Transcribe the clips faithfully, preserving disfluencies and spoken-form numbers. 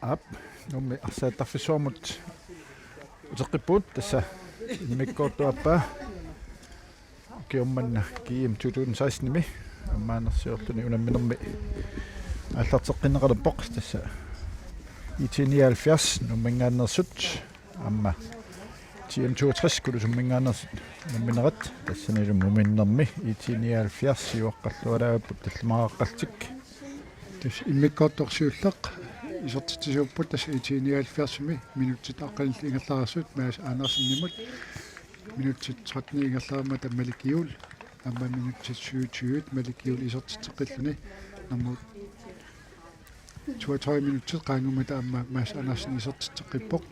Aap, Nuummi arsaattarfissuarmut uteqqippugut, tassa immikkoortup aappaa ukioq manna G M to tusind seksten-imi ammaanersiorluni unamminermi aallarteqqinneqalerpoq, tassa I T nioghalvfjerds Nuumminngaanneersut aamma T M toogtres Kulusumminngaanneersut unamminerat, tassanilu muminnermi I T nioghalvfjerds siuaqqalluaraapput tallimaaqqaltik. Tassa immikkoortoq siulleq isertitsisuupput, tassa I T nioghalvfjerds-imi minutsit aqqanillit ingerlareersut Mads Andersenimut, minutsit tretten ingerlareermata Malik Juul, aamma minutsit syvogtyve Malik Juul isertitseqqilluni, nummer toogtredive minutsit qaangiummata aamma Mads Andersen isertitseqqippoq.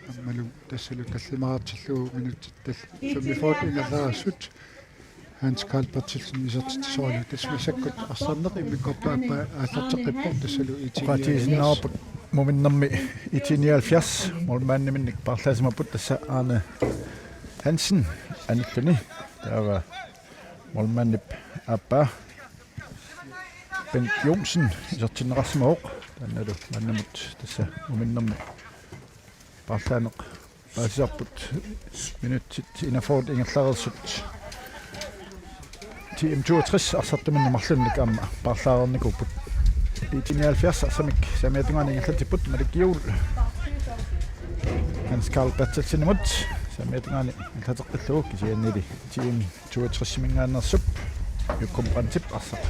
Aammalu tassalu tallimaartillugu minutsit tal-, femogfyrre ingerlareersut Hans Karl Berthelsen isertitsisoralugu. Tassa massakkut arsarneq immikkoortup aappaa aallarteqqippoq, tassalu I T nioghalvfjerds. Oqaatigisinnaarput muminnermi I T nioghalvfjerds målmandiminnik paarlaasimapput, tassa Arne Hansen anilluni. Taava målmandip aappaa Bent Johnsen isertinneqarsimavoq. Taannalu maannamut tassa muminnermi paarlaaneq paasisarput, minutsit enogfyrre ingerlareersut T M toogtres arsartuminni marlunnik aamma paarlaareernikuupput. I T nioghalvfjerds arsamik saamiatungaani ingerlatsipput, Malik Juul Hans Karl Berthelsenimut saamiatungaani ingerlateqqillugu, kisiannili T M toogtres-iminngaanneersup Jokum Brandtip arsaq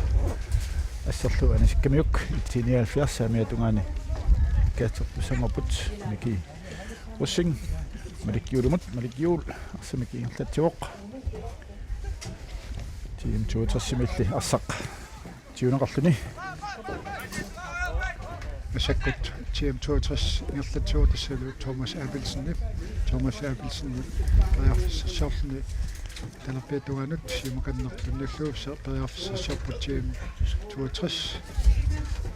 asserlugu anisikkamiuk I T nioghalvfjerds saamiatungaani kaatsertussanngorput. Miki Rosing Malik Juulimut, Malik Juul arsamik ingerlatsivoq. T M toogtres-imilli arsaq tiuneqarluni. Massakkut T M toogtres ingerlatsivoq, tassalu Thomas Abelsenip, Thomas Abelsenip periarfissarsiorluni talerpiata tungaanut siumukanneq tunniullugu se-, periarfissarsiorput T M toogtres.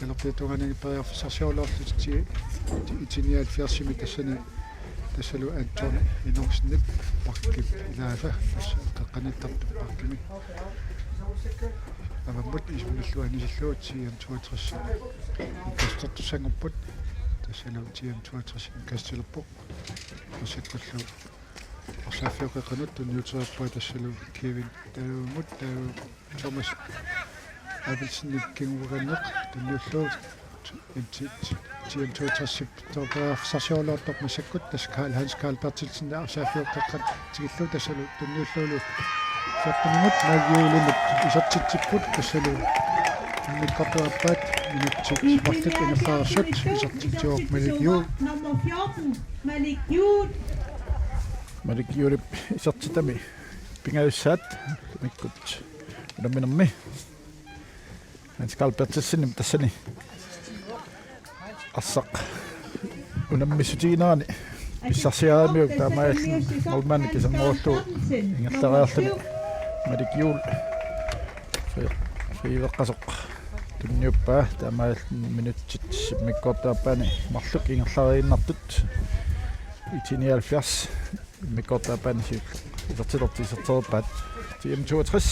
Talerpiata tungaanut periarfissarsiorluarlutik I T nioghalvfjerds-imi tassani, tassalu Anton Enoksenip bakkip ilaasa, tassa qeqqaniittartup bakkimi avammut isimmillugu anisillugu T M toogtres inkassusertussanngorput, tassalu T M toogtres inkassusilerpoq. Massakkullu arsaaffiup qeqqanut tunniuteriarpaa, tassalu Kevin Davidimut, David Thomas Abelsenip kinguakanneq tunniullugu T M toogtres-ip periarfissarsiorluartoq massakkut, tassa Karl Hans Karl Berthelsen arsaaffiup qeqqanut tikillugu, tassalu tunniullugulu fjortenimut Malik Juulimut isertitsipput, tassalu immikkoortup aappaat minutsit marluk ingerlareersut isertitsivoq Malik Juul. Nummer fjorten, Malik Juul. Malik Juulip isertitami pingajussaat mikkut unamminermi. Hans Karl Berthelsenip tassani arsaq unammissutiginerani pissarsiaramiuk, taamaalilluni målmandi kisanngoorlugu ingerlariarluni Malik Juul fri-, friiveqqasoq tunniuppaa, taamaalilluni minutsit immikkoortup aappaani marluk ingerlariinnartut. I T nioghalvfjerds immikkoortup aappaani siulleq isertiterti isertereerpaat. T M toogtres,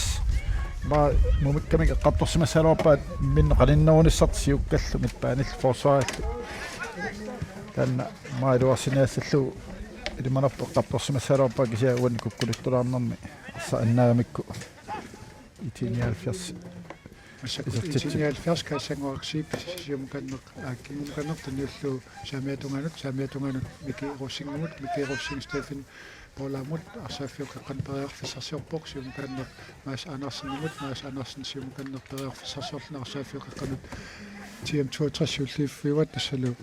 ma-, mumikkamik eqqartorsimassagaluarpaat imminnut qaninnerunissartik siukkallu midtbanellu forsvarillu. Taanna aamma iluarsiniassallugu ilimanarpoq eqqartorsimassagaluarpaat, kisianni uani kukkulittulaarnermi arsaq annaagamikku I T nioghalvfjerds. Massakkut isertitsi-, I T nioghalvfjerds Kaasannguaq Zeeb siumukanneq, aa, kinguakanneq tunniullugu saamiata tungaanut, saamiata tungaanut Miki Rosingimut, Miki Rosing Steffen Paulaamut, arsaaffiup qeqqanut periarfissarsiorpoq, siumukanneq Mads Andersenimut, Mads Andersen siumukanneq periarfissarsiorluni arsaaffiup qeqqanut T M toogtres siulliuffiuvoq, tassalu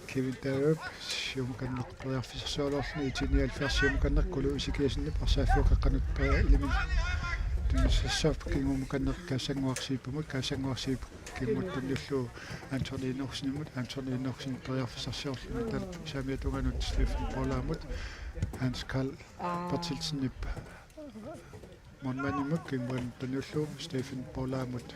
Kevin Davidip siumukanneq periarfissarsiorluarluni, I T nioghalvfjerds siumukanneq Kulu Ezekiassenip arsaaffiup qeqqanut peria-, ilimi tunniussassaavoq, kinguakanneq Kaasannguaq Zeebimut, Kaasannguaq Zeeb kinguakanneq tunniullugu Anton Enoksenimut, Anton Enoksen periarfissarsiorluni taanna saamiata tungaanut Steffen Paulaamut, Hans Karl Berthelsenip målmandimut kinguakanneq tunniullugu Steffen Paulaamut.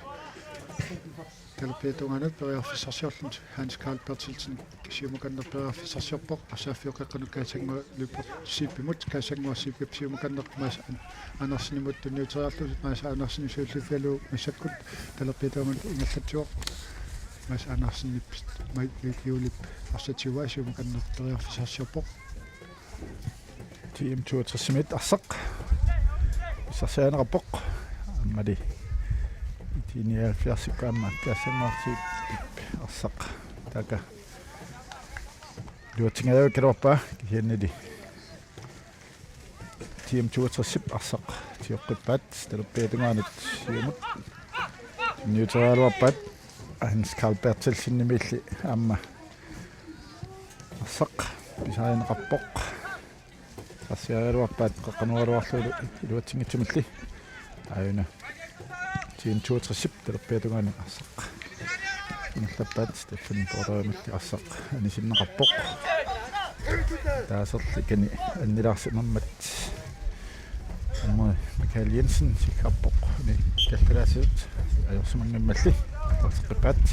Talerpiata tungaanut periarfissarsiorluni Hans Karl Berthelsen siumukanneq periarfissarsiorpoq, arsaaffiup qeqqanut Kaasannguaq Lyberth Zeebimut, Kaasannguaq Zeebip siumukanneq Mads An-, Andersenimut tunniuteriarlugu, Mads Andersen siulliuffigalugu massakkut talerpiata tungaanut ingerlatsivoq. Mads Andersenip Mike Legiulip arsaq tigua siumukanneq periarfissarsiorpoq. T M toogtres-imiit arsaq pissarsiarineqarpoq. Aammali T nioghalvfjerds-ikkut aamma Kaassanguarsiup arsaq taakku iluatsinngikkaluarpaa, kisiannili T M toogtres-ip arsaq tioqqippaat, talerpiata tungaanut siumut tunniuteriaraluarpaat. Hans Karl Berthelsenimilli aamma arsaq pisarineqarpoq. Pissarsiaraluarpaat qeqqanooraluarlugulu iluatsinngitsumilli. Aajuna T M toogtres-ip talerpiata tungaanut arsaq ingerlappaat, Steffen Borderimilli arsaq anisinneqarpoq. Taaserli kani annilaarsimammat aamma Michael Jensen sikkarpoq, uni kallalaasut ajorsimanngimmalli. Arsaqippaat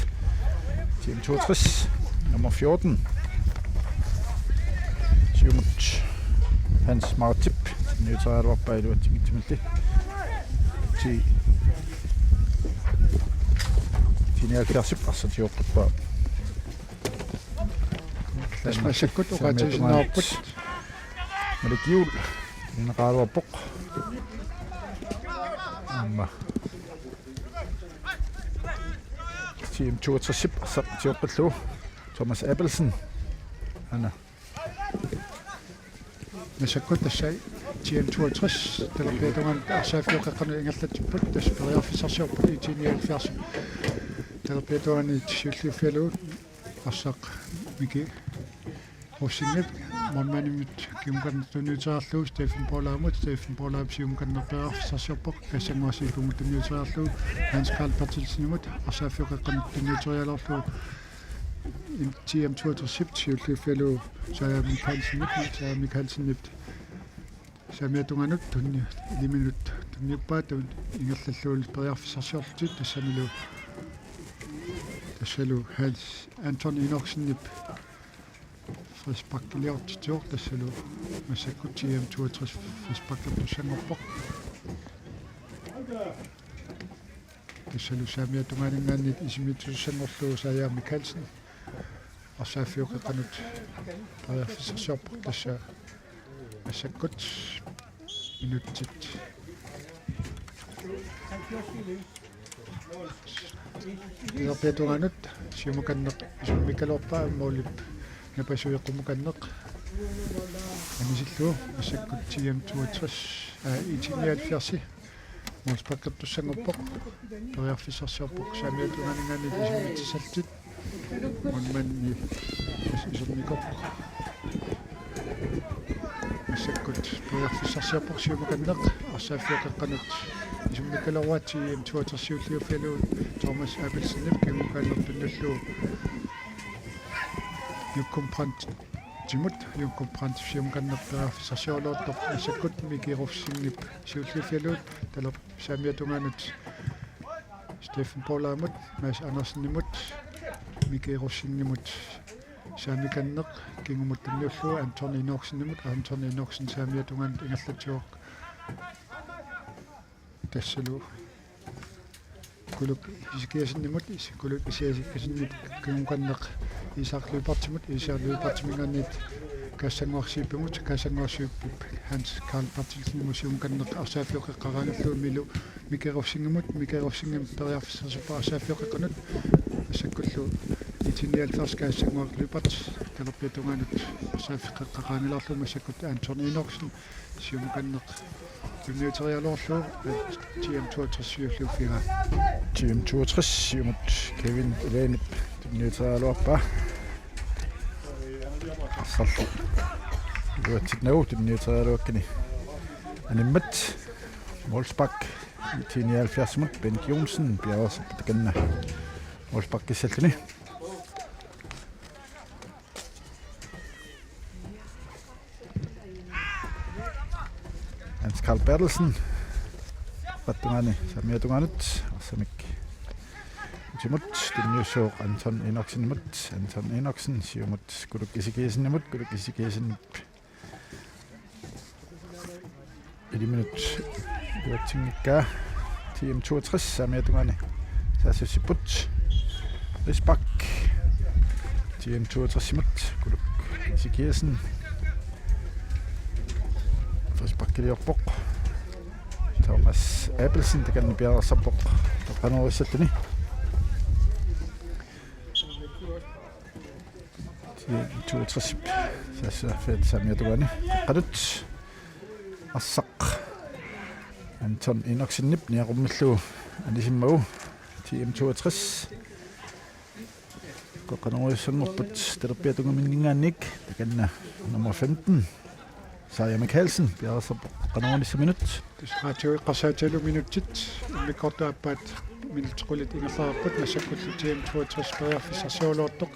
T M toogtres, nummer fjorten. Siumut Hans Martip tunniuteriaraluarpaa iluatsinngitsumilli. T-, T nioghalvfjerds-ip arsaq tioqqippaa. Tassa massakkut oqaatigisinnaarput. Malik Juul ineqaraluarpoq. Aamma T M toogtres-ip arsaq tioqqillugu Thomas Abelsen. Aana. Massakkut tassa T M toogtres talerpiata tungaanut arsaaffiup qeqqanut ingerlatsipput, tassa periarfissarsiorput T nioghalvfjerds talerpiata tungaanut siulliuffigalugu. Arsaq Miki Rosingip målmandimut kingukanneq tunniuteriarlugu Steffen Borderimut, Steffen Borderimip siumukanneq periarfissarsiorpoq, Kaassanguarsiup tunniuteriarlugu Hans Karl Berthelsenimut, arsaaffiup qeqqanut tunniuteriaraluarlugu T M toogtres-ip siulliuffigalugu Saja Michaelsenip, Saja Michaelsenip saamiata tungaanut tunni-, iliminut tunniuppaa, tun-, ingerlallugu periarfissarsiorlutik, tassanilu, tassalu Hans Anton Enoksenip frisparkiliortitsivoq, tassalu massakkut T M toogtres frisparkertussanngorpoq. Tassalu saamiata tungaaninngaanniit isimmitussanngorlugu Saja Michaelsen. Arsaaffiup qeqqanut periarfissarsiorpoq, tassa massakkut minutsit. Talerpiata tungaanut siumukanneq isummikkaluarpaa, målip napasui qummukanneq anisillugu, massakkut T M toogtres, aa, T nioghalvfjerds målsparkertussanngorpoq, periarfissarsiorpoq saamiata tungaaninngaanniit isummitsissallutik. Målmandi is-, isummikorpoq. Massakkut periarfissarsiorpoq siumukanneq, arsaaffiup qeqqanut isummikkaluarpaa, T M toogtres siulliuffigalugu Thomas Abelsenip kingukanneq tunnullugu Jokum Brandtimut, Jokum Brandtip siumukanneq periarfissarsioraluartoq, massakkut Miki Rosingip siulliuffigalugu taler-, saamiata tungaanut Steffen Borderimut, Mads Andersenimut, Miki Rosingimut saamikanneq kingumut tunniullugu Anton Enoksenimut, Anton Enoksen saamiata tungaanut ingerlatsivoq, tassalu Kuluk Ezekiassenimut, Is-, Kuluk Ezekiassenip kingukanneq Isak Lyberthimut, Isak Lyberthiminngaanniit Kaassanguarsiuppimut, Kaassanguarsiuppip Hans Karl Berthelsenimut siumukanneq arsaaffiup qeqqaraangallugu Milu Miki Rosingimut, Miki Rosingimut periarfissarsiorpoq arsaaffiup qeqqanut, massakkullu T nioghalvfjerds Kaassanguaq Lyberth talerpiata tungaanut arsaaffiup qeqqaraangaluarlugu, massakkut Anton Enoksen siumukanneq tunniuteriaraluarlugu, T M toogtres siulliuffigaa. T M toogtres siumut Kevin Elenip tunniuteriaraluarpaa. Arsarlu iluatsitnagu tunniuteriaraluakkani animmat. Målspark T nioghalvfjerds-imut, Bent Johnsen piareersarpoq takanna målsparkissalluni. Hans Karl Berthelsen. Pattungaani saamiata tungaanut arsamik utimut tunniussooq Anton Enoksenimut. Anton Enoksen siumut Kuluk Ezekiassenimut. Kuluk Ezekiassenip iliminut iluatsinngikkaa. T M toogtres saamiata tungaani saassussipput. Frispark. T M toogtres-imut Kuluk Ezekiassen. Frisparkiliorpoq. Thomas Abelsen takanna piareersarpoq. Qanoq issalluni. T M toogtres-ip saassussaaffia saamiata tungaani. Qanut. Arsaq. Anton Enoksenip niaqummillugu anisimmagu. T M toogtres. Qanoq issanngorput talerpiata tungaanniit takanna nummer femten. Saja Mikkelsen, piareersarpoq qanoq issaminut. Tassa eqqarsaatigalugu minutsit, immikkoortup aappaat minutsit qulit ingerlareerput, massakkullu T M toogtres periarfissarsiorluartoq.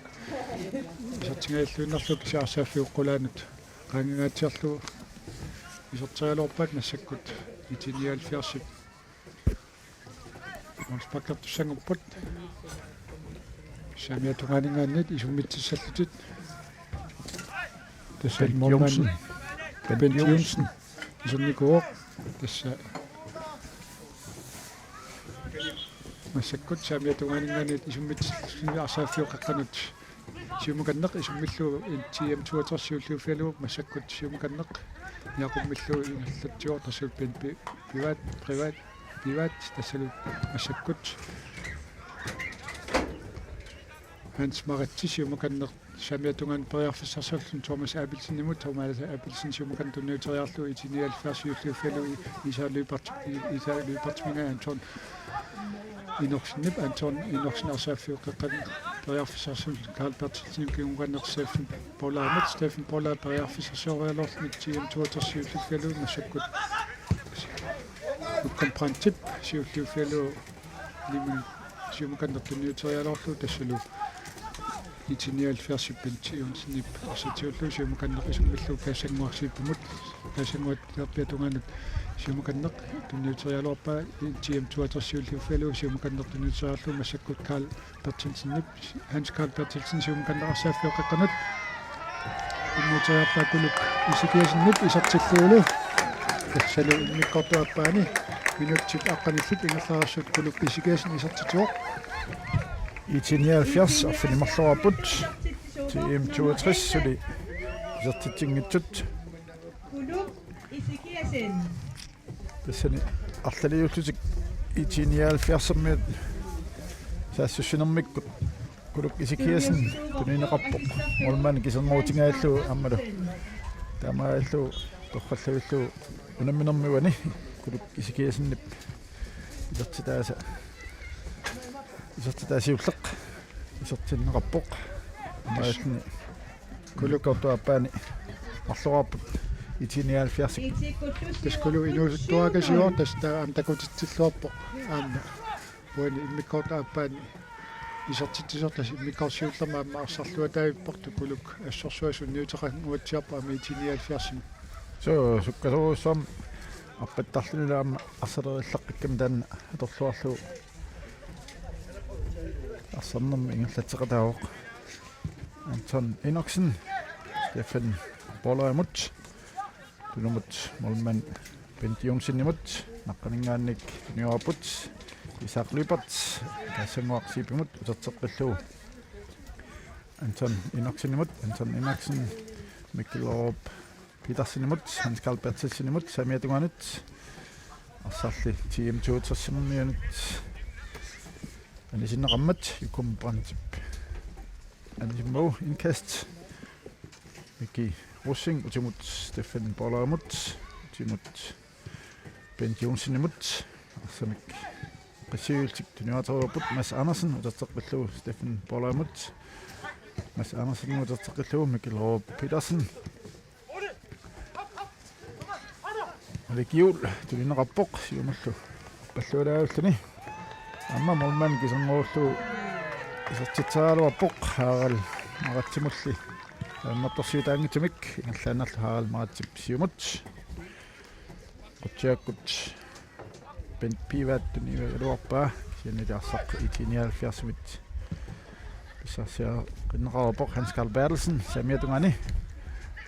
Isertingajalluinnarlugu kisianni arsaaffiup qulaanut qaangangaatsiarlugu iserteriaraluarpaat massakkut I T nioghalvfjerds-ip målsparkertussanngorput. Saamiata tungaaniit isummitsissallutik. Tassa Bent målmand Johnsen. Bent Bent Johnsen. Johnsen. Isernikuuvoq. Tassa massakkut saamiata tungaaniit isummitsissallutik arsaaffiup qeqqanut. Siumukanneq isummillugu T M toogtres siulliuffigalugu massakkut siumukanneq niaqummillugu ingerlatsivoq tassalu Bent Pi-, Pivaat, Privat, Pivaat tassalu massakkut Hans Maritz siumukanneq saamiata tungaanut periarfissarsiorluni Thomas Abelsenimut, Thomas Abelsen siumukanneq tunniuteriarlugu I T nioghalvfjerds siulliuffigalugu Isa Lyberth, Isa Lyberth-imingaat Anton Enoksenip, Anton Enoksen arsaaffiup qeqqanut periarfissarsiorluni Karl Berthelsenimut, siumukanneq Steffen Poulai-mut, Steffen Poulai periarfissarsioriaraluarluni T M toogtres siulliuffigalugu massakkut Utkum Brandtip siulliuffigalugu Limit siumukanneq tunniuteriaraluarlugu tassalu I T nioghalvfjerds-ip Bent Johnsenip arsaq siulliullugu siumukanneq isummillugu Kaasannguaq Zeebimut, Kaasannguaq talerpiata tungaanut siumukanneq tunniuteriaraluarpaa T M toogtres siulliuffigalugu siumukanneq tunniuteriaraluarlugu massakkut Karl Berthelsenip, Hans Karl Berthelsen siumukanneq arsaaffiup qeqqanut tunniuteriarpaa Kuluk Ezekiassenip isertillugulu. Tassalu immikkoortup aappaani minutsit aqqanillit ingerlareersut Kuluk Ezekiassen isertitsivoq. I T nioghalvfjerds arfineq-marloraarput. T M toogtres suli isertitsinngitsut. Kuluk Ezekiassen. Tassani arlaliullutik I T nioghalvfjerds-ermiut saassussinermikkut Kuluk Ezekiassen tunineqarpoq. Målmand kiserngorutingajallugu aammalu taamaalillugu torrallavillugu unamminermi uani Kuluk Ezekiassenip isertitaasa, isertitaasa siulleq isertinneqarpoq. Aammaalluni Kulukkortup aappaani marloraarput I T nioghalvfjerds. Tassa Kuluk inuusuttuarakasiuvoq, tassa taava aamma takutitsilluarpoq aamma. Uani immikkoortup aappaani isertitsisoq, tassa immikkoortoq siullermik aamma arsarluataavippoq, Kuluk assorsuaq sunniuteqannguatsiarpoq aamma I T nioghalvfjerds-imut. Suu, sukkasoorujussuarmik arpattarlunilu aamma arsalereerlaqqikkamik taanna atorluarlugu arsarnermik ingerlatseqataavoq. Anton Enoksen, Steffen Poulai-mut, tunumut målmand Bent Johnsen-imut, naqqaninngaanniit tuniorput Isak Lyberth, Kaasannguaq Zeebimut uterteqqillugu Anton Enoksen-imut, Anton Enoksen, Mikkel Aarup Petersen-imut, Hans Karl Berthelsen-imut, saamiata tungaanut arsarli T M toogtres-imiunit anisinneqarmat, Utkum Brandtip anisimmagu, indkast. Miki Rosing utimut Steffen Poulai-mut, utimut Bent Johnsen-imut, arsamik qassiuillutik tunioraatereerput, Mads Andersen uterteqqillugu Steffen Poulai-mut, Mads Andersen uterteqqillugu Mikkel Aarup Petersen. Malik Juul tunineqarpoq siumullu arpallualaarluni. Aamma målmand kiserngorulluni isertitseriaraluarpoq, Harald Maratsimulli ajornartorsiutaanngitsumik, ingerlaannarlu Harald Maratsip siumut. Qutsiakkut Bent Pivaat tuniugaluarpaa, kisiannili arsaq I T nioghalvfjerds-imit pissarsiaqinneqareerpoq. Hans Karl Berthelsen saamiata tungaani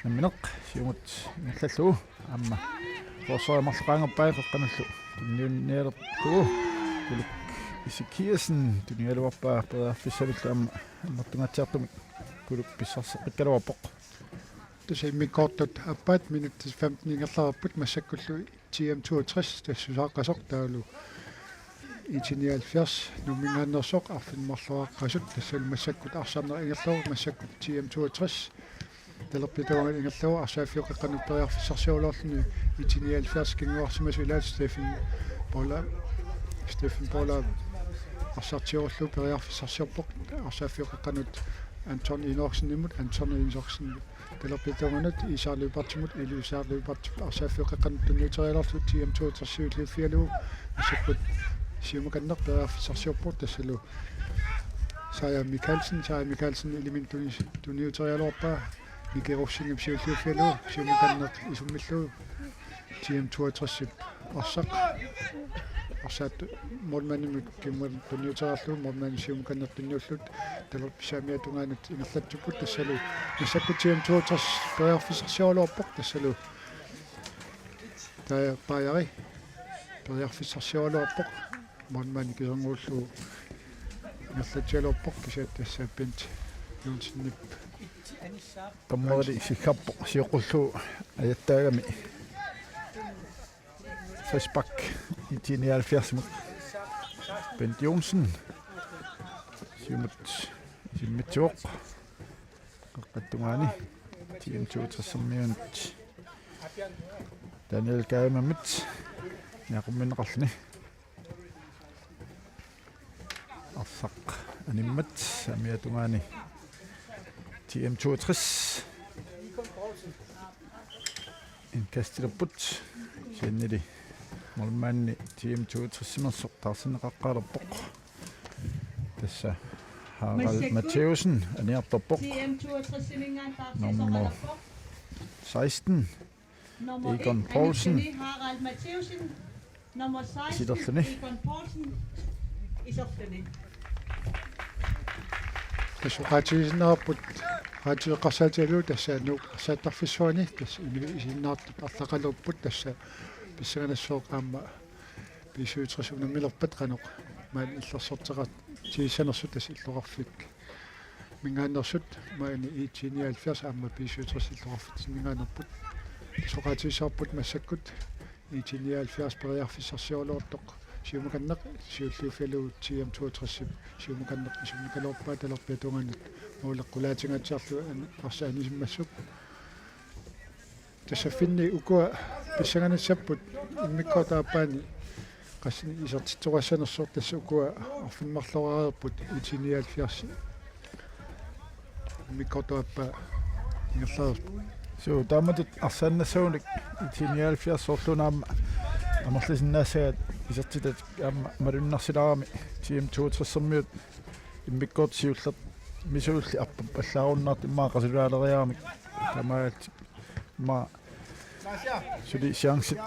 nammineq siumut ingerlallugu, aamma forsvarip marloqaanngorpai qeqqanullu tunniunnialerlugu, Kuluk Ezekiassen tunigaluarpaa periarfissamillu aamma annertungaatsiartumik Kuluk pissarseqqikkaluarpoq. Tassa immikkoortut aappaat minutsit femten ingerlareerput massakkullu T M toogtres tassa saaqqasoq taavalu I T nioghalvfjerds Nuumminngaanneersoq arfineq-marloriaqqasut tassa massakkut arsarneq ingerlavoq massakkut T M toogtres talerpiata tungaanut ingerlavoq arsaaffiup qeqqanut periarfissarsiorluarluni I T nioghalvfjerds kinguarsimasoq ilaat Steffen Pola Steffen Pola arsartiorlugu periarfissarsiorpoq arsaaffiup qeqqanut Anton Enoksenimut Anton Enoksen talerpiata tungaanut Isak Lyberthimut Isak Lyberth arsaaffiup qeqqanut tunniuterialuarlugu T M toogtres siulliuffigalugu massakkut siumukanneq periarfissarsiorpoq tassalu Saja Mikkelsen Saja Mikkelsen iliminut tunni- tunniuterialuarpaa Miki Rosingip siulliuffigalugu siumukanneq isummillugu T M toogtres-ip arsaq arsaat målmandimut kimmat tunniuteriarlugu målmandip siumukanneq tunniullugu talerpiata saamiata tungaanut ingerlatsipput tassalu massakkut T M toogtres periarfissarsioraluarpoq tassalu taja Pajari periarfissarsioraluarpoq målmandi kiserngullu ingerlatsigaluarpoq kisianni tassa Bent Johnsenip dommerili siggarpoq sioqqullugu ajattaagami frispark I T nioghalvfjerds-imut Bent Johnsen siumut isimmitsivoq qeqqata tungaani T M toogtres-ermiunit Daniel Gaimamit niaqumminneqarluni arsaq animmat saamiata tungaani T M toogtres indkastilerput siannili målmandi T M toogtres-imersoq taarsinneqaqqalerpoq tassa Harald Matthäusen aniartorpoq T M toogtres-iminngaanniit nummer seksten Nummer Egon Poulsen. Harald Matthäusen. Nummer seksten, Egon Poulsen. Iserluni. Tassa oqaatigisinnaarput, oqaatigeqqarsaatigillu tassa Nuuk arsaattarfissuani, tassa inuit isiginnaartut arlaqalerput, tassa pissanganassaaq aamma B syvogtres unammilerpat qanoq maani illersorteqartigissanersut tassa illoqarfik minngaanneersut maani I T nioghalvfjerds aamma B syvogtres illoqarfitsinninngaanneerput. Soqaatigissavarput massakkut I T nioghalvfjerds periarfissarsioraluartoq siumukanneq siulliuffigalugu T M toogtres-ip siumukanneq isummikaluarpaa talerpiata tungaanut måleq qulaatingaatsiarlugu an- arsaat anisimmassuk. Tassa Finni ukua pissanganissapput immikkoortup aappaani qassinik isertitseqqissanersoq tassa ukua arfineq-marloriareerput I T nioghalvfjerds immikkoortup aappaa ingerlareerput. Suu taamatut arsaannassagunik I T nioghalvfjerds soorluuna aamma amerlisinnaassagat isertitat aamma malunnarsilaarami T M toogtres-ermiut immikkoortut siullermisuulli arpallaarunnaartut immaqa qasulaaleriaramik tamaat immaqa suli chancit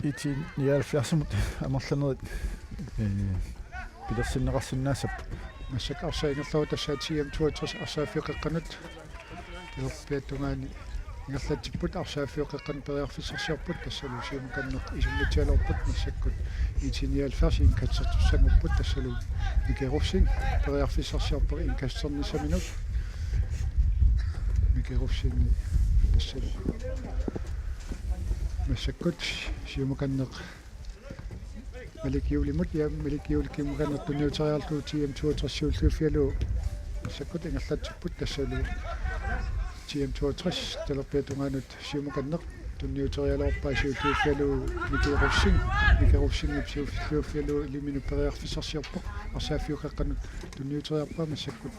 I T nioghalvfjerds-imut amerlanerit pilersinneqarsinnaassapput. Massakkut arsaq ingerlavoq tassa T M toogtres arsaaffiup qeqqanut talerpiata tungaani ingerlatsipput arsaaffiup qeqqanut periarfissarsiorput tassalu siumukanneq isummitsigaluarput massakkut I T nioghalvfjerds indkastertussanngorput tassalu Miki Rosing periarfissarsiorpoq indkasternissaminut. Miki Rosing tassalu massakkut siumukanneq Malik Juulimut ja Malik Juul kimukanneq tunniuteriarlugu T M toogtres siulliuffigalugu massakkut ingerlatsipput tassalu T M toogtres talerpiata tungaanut siumukanneq tunniuteriaraluarpaa siulliuffigalugu Miki Rosing Miki Rosingip siulliuffigalugu iliminut periarfissarsiorpoq arsaaffiup qeqqanut tunniuteriarpaa massakkut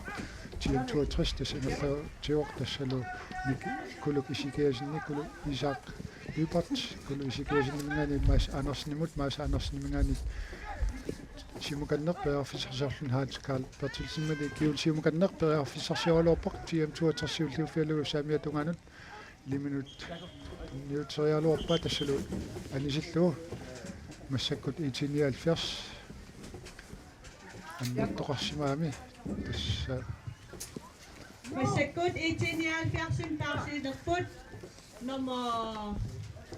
T M toogtres tassa ingerlatsivoq tassalu Mik- Kuluk Ezekiassenip Kuluk Isak Lyberth, Kuluk Ezekiasseniminngaanniit Mads Andersenimut, Mads Anderseniminngaanniit siumukanneq periarfissarsiorluni Hans Karl Berthelsenimit Malik Juul siumukanneq periarfissarsioraluarpoq T M toogtres siulliuffigalugu saamiata tungaanut iliminut tunniuteriaraluarpaa tassalu anisillugu massakkut I T nioghalvfjerds annertoqarsimagami tassa Massakkut I T nioghalvfjerds-imi taarsiilerput nummer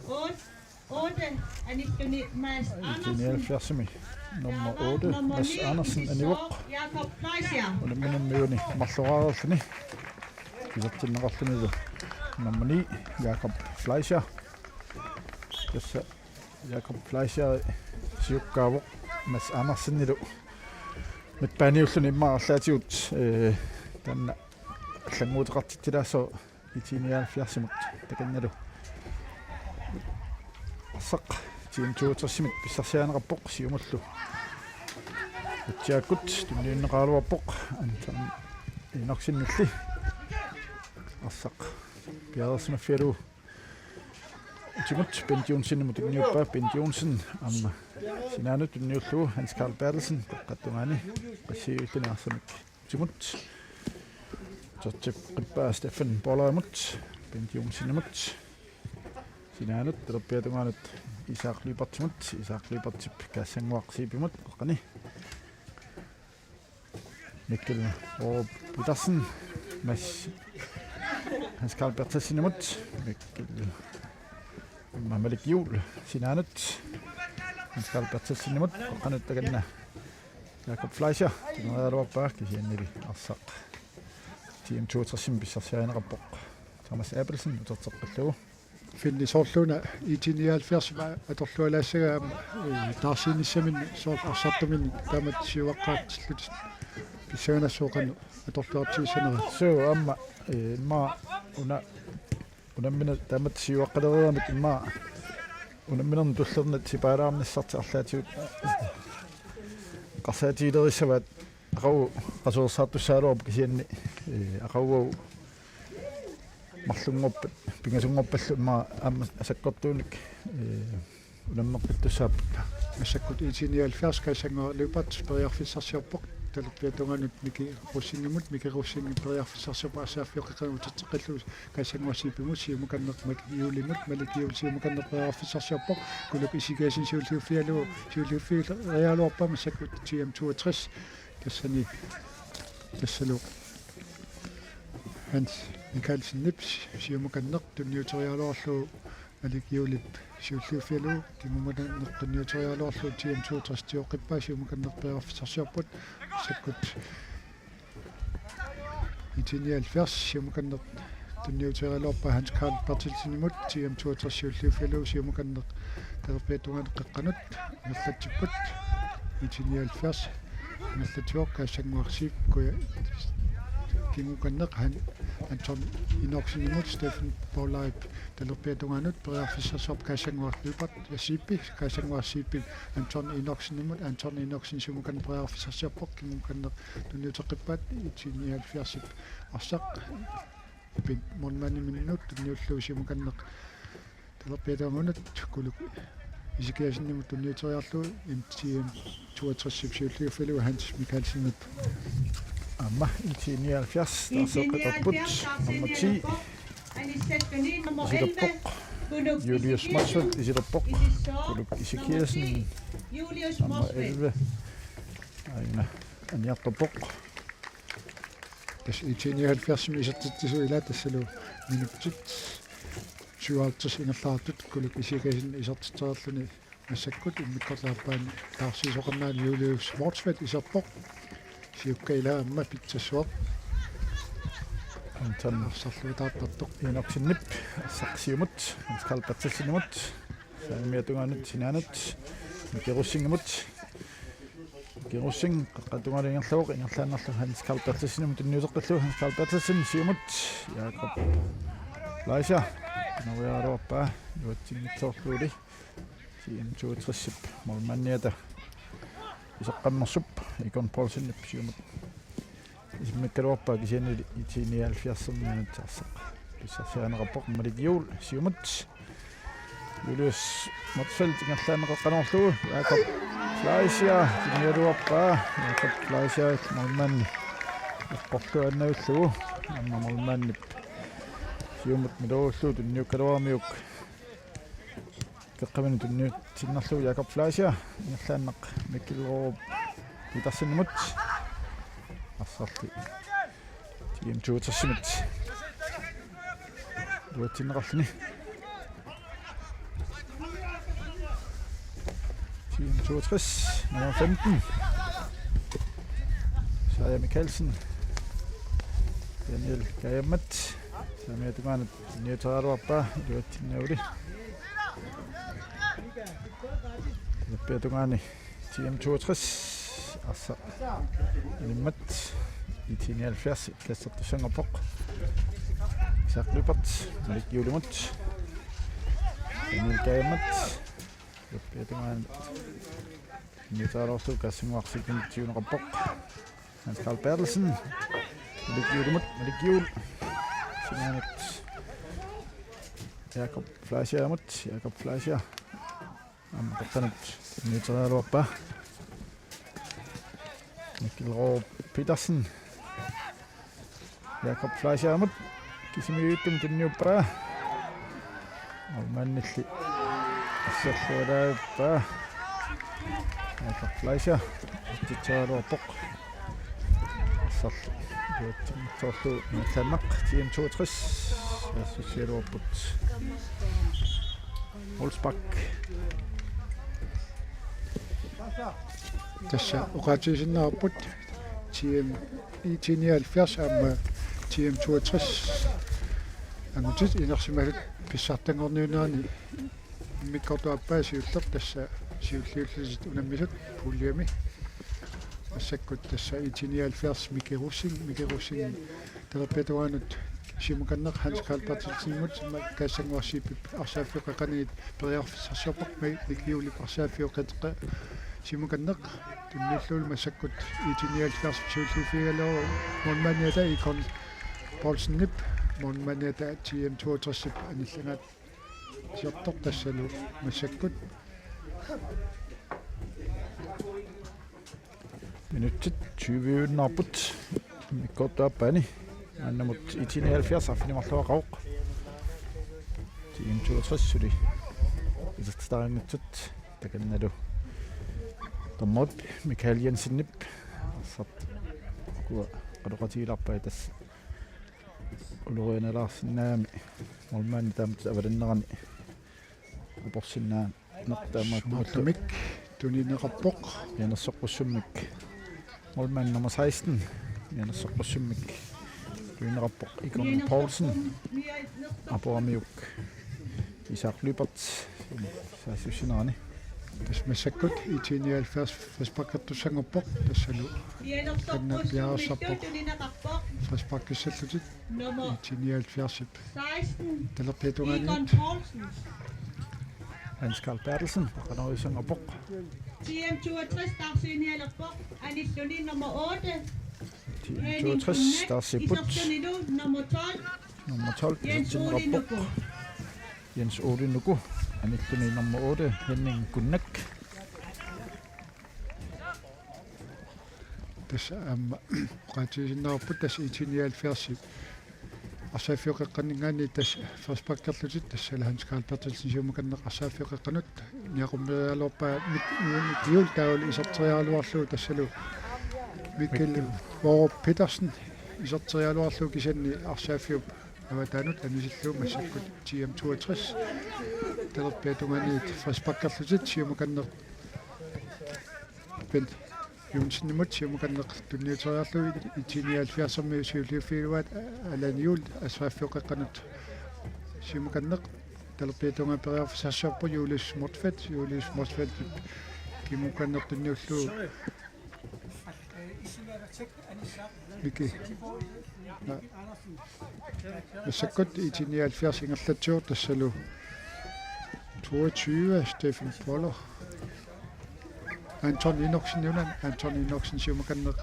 otte, otte, anilluni Mads Andersen. I T nioghalvfjerds-imi. Nummer otte, Mads Andersen, anivoq. Unamminermi uani marloriarluni isertinneqarlunilu nummer ni, Jakob Fleischer. Tassa Jakob Fleischer siukkaavoq Mads Andersenilu midtbaneulluni immaqa arlaatigut, eh, taanna allannguuteqartitsilaassooq I T nioghalvfjerdsimut takannalu. Arsaq T M toogtresimit pissarsiarineqarpoq siumullu. Utsiakkut tunniunneqaraluarpoq Anton Enoksenilli. Arsaq piareersimaffigalugu utimut Bent Johnsenimut tunniuppaa. Bent Johnsen aamma sinaanut tunniullugu Hans Carl Berthelsen qeqqata tungaani qassiiulluni arsamik utimut. Uterteqqippaa Steffen Bollerimut, Bent Johnsenimut. Sinaanut talerpiata tungaanut Isak Lyberthimut, Isak Lyberthip Kaasannguaq Zeebimut, qeqqani. Mikkel Aarup Petersen, Mads Hans Carl Berthelsenimut, Mikkel Malik Juul, sinaanut, Hans Carl Berthelsenimut, qeqqanut takanna. Jakob Fleischer, tunniuteriaraluarpaa kisiannili arsaq T M toogtresimit pissarsiarineqarpoq. Thomas Abelsen uterteqqillugu. Finni soorluuna I T nioghalvfjerdsip atorlualaassagaa, eh, taarsiinissaminnik soorlu arsartuminnik taamatut siuaqqaartillutit pissanganassaaq qanoq atorluartigissanerit. Suu aamma, eh, immaqa una unammine-, taamatut siuaqqalereeramik immaqa unamminermi tullernit sipaalaarnissartik arlaatigut eqqarsaatigilerissavaat aqagu qasuersaartussaagaluarpoq kisianni, eh, aqagu marlunngorpat pingasunngorpallu immaqa aamma sakkortuunik, eh, unammeqqittussaapput. Massakkut I T nioghalvfjerds Kaasannguaq Lyberth periarfissarsiorpoq talerpiata tungaanut Miki Rosingimut, Miki Rosing periarfissarsiorpoq arsaq saaffiup qeqqanut uterteqqillugu Kaasannguaq Zeebimut, siumukanneq Malik Juulimut, Malik Juul siumukanneq periarfissarsiorpoq, Kuluk Ezekiassen siulliuffigalugu, siulliuffigeriaraluarpaa massakkut T M toogtres, tassani, tassalu Hans Mikaelsenip siumukanneq tunniuteriaraluarlugu Malik Juulip siulliuffigalugu, kingukanneq tunniuteriaraluarlugu T M toogtres tioqqippaa, siumukanneq periarfissarsiorput, massakkut I T nioghalvfjerds siumukanneq tunniuteriaraluarpaa Hans Carl Berthelsenimut, T M toogtres siulliuffigalugu siumukanneq talerpiata tungaanut qeqqanut ingerlatsipput, I T nioghalvfjerds ingerlatsivoq, Kaasannguaq Zeeb, Kuja-, kingukanneq Han-, Anton Enoksenimut, Steffen Bollerip talerpiata tungaanut periarfissarsiorpoq Kaasannguaq Lyberth, ja Zeeb, Kaasannguaq Zeeb Anton Enoksenimut, Anton Enoksen siumukanneq periarfissarsiorpoq, kingukanneq tunniuteqqippaat, I T nioghalvfjerdsip arsaq Bent Molmaniminnut tunniullugu siumukanneq talerpiata tungaanut Kuluk Ezekiassenimut tunniuteriarlugu, M T M toogtresip siulliuffigalugu Hans Mikaelsenip. Aamma I T nioghalvfjerds taarseqqittarput, nummer ti isilerpoq, Julius Motzfeldt isilerpoq, Kuluk Ezekiassen, nummer elleve, aajuna aniartorpoq. Tassa I T nioghalvfjerdsimi isertitsisut ilaat, tassalu minutsit syvoghalvtreds ingerlaartut Kuluk Ezekiassen isertitseriarluni massakkut immikkoortup aappaani taarsiisoqarnani Julius Motzfeldt iserpoq. Siukka ilaa aamma pitsassuaq. Anton arsarluataartartoq. Enoksenip arsaq siumut, Hans Carl Berthelsenimut, saamiata tungaanut sinaanut, Miki Rosingimut. Miki Rosing qeqqata tungaanut ingerlavoq, ingerlaannarlugu Hans Carl Berthelsenimut tunniuteqqillugu, Hans Carl Berthelsen siumut, Jakob Fleischer nuiaraluarpaa, iluatsinngitsoorlugulu. T M toogtresip målmandiata iseqqammersup Egon Poulsenip siumut isimmikkaluarpaa, kisiannili I T nioghalvfjerdsiminngaanniit arsaq pissarsiarineqarpoq. Malik Juul siumut, Julius Motzfeldt ingerlaannaq qeqqanoorlugu, Jakob Fleischer tunniugaluarpaa, Jakob Fleischer målmandi eqqorluaannavillugu, aamma målmandip siumut milorullugu tunniukkaluaramiuk qeqqamini tunniutsinnarlugu. Jakob Fleischer ingerlaannaq Mikkel Aarup Petersenimut, arsarli T M toogtresimit iluatsinneqarluni. T M toogtres Nummer femten. Saja Mikkelsen. Daniel Kajammat. Saamiata tungaanut tunniuteriaraluarpaa iluatsinnaavali. Talerpiata tungaani T M toogtres. Arsaq animmat. I T nioghalvfjerds. Kassertussanngorpoq. Isak Lyberth. Malik Juulimut. Daniel Kajammat. Talerpiata tungaani tunniuteriaraluarlugu Kaasannguaq Sikkimut siuneqarpoq. Hans Karl Berthelsen. Malik Juulimut, Malik Juul. Sinaanut Jakob Fleischermut, Jakob Fleischer. Aamma qeqqanut tunniuteriaraluarpaa. Mikkel Roorup Petersen. Jakob Fleischermut kisimiittumi tunniuppaa. Målmandilli asserluarpaa. Jakob Fleischer. Titsaaluarpoq. Arsaq. Juutsimut soorlu Mitsannaq. T M toogtres. Assersuigaluarput. Olsbak. Tassa oqaatigisinnaarput T M I T nioghalvfjerds aamma T M toogtres angutit inersimasut pissartanngorniunnerani immikkoortup aappaa siulleq tassa siulliullutik unammisut puljemi. Massakkut tassa I T nioghalvfjerds Miki Rosing, Miki Rosing talerpiata tungaanut siumukanneq Hans Karl Berthelsenimut, Kaasannguaq Zeebip arsaaffiup qeqqaniit periarfissarsiorpoq, Mik-, Miki Juulip arsaaffiup qeqqata siumukanneq tunniullugu massakkut I T nioghalvfjerds siulliuffigigaluarlugu målmandiata Ikon Poulsenip målmandiata T M toogtresip anillangaatsiartoq tassalu massakkut. Minutsit tyve-iinnarput immikkoortup aappaani. Maannamut I T nioghalvfjerds arfineq-marluaqaaq. T M toogtres suli isertitaqanngitsut takannalu. Dommerip Michael Jensenip arsaq ukua qaloqatigilaarpai tassa ulorianalaarsinnaagami målmandi taamatut avalinnerani aporsinnaa- Naqtaamaattumut. Målmik tunineqarpoq. Mianersoqqussummik. Målmand nummer seksten. Mianersoqqussummik tunineqarpoq Ikon Poulsen. Aporamiuk Isak Lyberth. Saassussinerani. Tassa massakkut I T nioghalvfjerds frisparkertussanngorpoq. Tassalu. Kanna piareersarpoq. Frisparkissallutik. Nummer I T nioghalvfjerdsip. Seksten. Talerpiata tungaani. Egon Poulsen. Hans Karl Berthelsen, qanoq isangappoq. T M toogtres taarsiinialerpoq, anilluni nummer otte. T M toogtres taarsipput. Isertunilu nummer tolv. Nummer tolv, Jens Ole isertinneqarpoq. Nuku. Jens Ole Nuku, anilluni nummer otte, Henning Kunnak. Tassa aamma oqaatigisinnaarput tassa I T nioghalvfjerdsip arsaaffiup qeqqaninngaanniit tassa frisparkerlutik tassalu Hans Karl Berthelsen siumukanneq arsaaffiup qeqqanut niaqqummeriaraluarpaa Mik-, Mik-, Juul taavalu iserteriaraluarlugu tassalu Mikkel Vorup Petersen iserteriaraluarlugu kisianni arsaaffiup avataanut anisillugu massakkut T M toogtres talerpiata tungaaniit frisparkerlutik siumukanneq Bent Johnsenimut siumukanneq tunniuteriarlugu I T nioghalvfjerdsimi siulliuffigivaat Allan Juul arsaaffiup qeqqanut siumukanneq talerpiata tungaanut periarfissarsiorpoq Julius Motzfeldt, Julius Motzfeldt kimukanneq tunniullugu Miki. Massakkut I T nioghalvfjerds ingerlatsivoq tassalu toogtyve Steffen Poller. Anton Enoksen, Anton Enoksen siumukanneq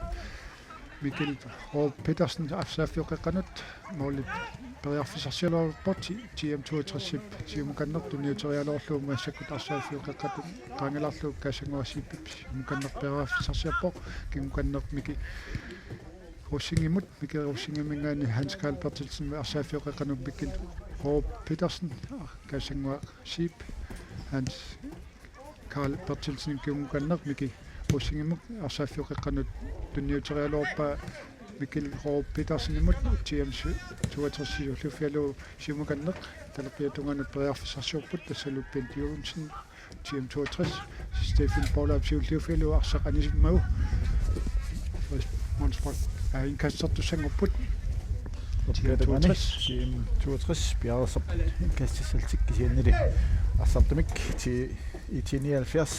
Mikkel Roorup Petersen arsaaffiup qeqqanut målip periarfissarsiaraluarpoq T-, T M toogtresip siumukanneq tunniuteriaraluarlugu massakkut arsaaffiup qeqqata qaangilaarlugu Kaasannguaq Zeebip siumukanneq periarfissarsiorpoq kingukanneq Miki Rosingimut, Miki Rosingiminngaanniit Hans Karl Berthelsen arsaaffiup qeqqanut Mikkel Roorup Petersen, Kaasannguaq Zeeb, Hans Karl Berthelsen kingukanneq Miki Rosingimut arsaaffiup qeqqanut tunniuteriaraluarpaa Mikkel Roorup Petersenimut T M toogtres siulliuffigalugu siumukanneq talerpiata tungaanut periarfissarsiorput, tassalu Bent Joensen, T M toogtres, Stephen Paulap siulliuffigalugu arsaq anisimmagu. Målspark, aa, indkastertussanngorput. T M toogtres. T M toogtres piareersarput indkastissallutik, kisiannili arsartumik ti-, IT nioghalvfjerds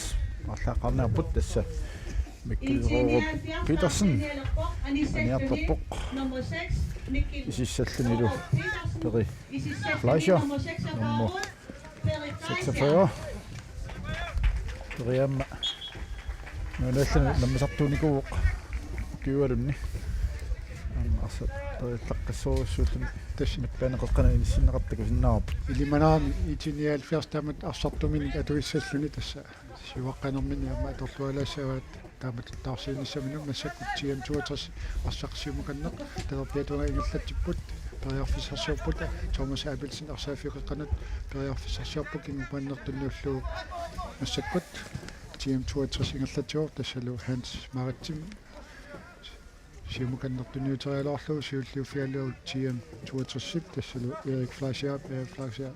arlaaqqaarniarput, tassa Mikkel Roorup Petersen aniartarpoq. Isissallunilu Peri Fleischer, nummer seksogfyrre. Peri aamma nuannaalluni nammisartuunikuuvoq ukiualunni. Aamma arsaq perillaqqissorujussuulluni tassa midtbanep qeqqanut inissinneqartoq takusinnaavarput. Ilimanarami IT nioghalvfjerds taamatut arsartuminik atuissalluni, tassa siuaqqanerminni aamma atorlualaassavaat taamatut taarsiinissaminut. Massakkut T M toogtres arsaq siumukanneq talerpiata tungaanut ingerlatsipput, periarfissarsiorput. Thomas Abelsen arsaaffiup qeqqanut periarfissarsiorpoq, kingupaannertunniullugu massakkut T M toogtres ingerlatsivoq, tassalu Hans Maritzim siumukanneq tunniuteriaraluarlugu siulliuffigalugu T M toogtresip, tassalu Erik Fleischer, Erik Fleischer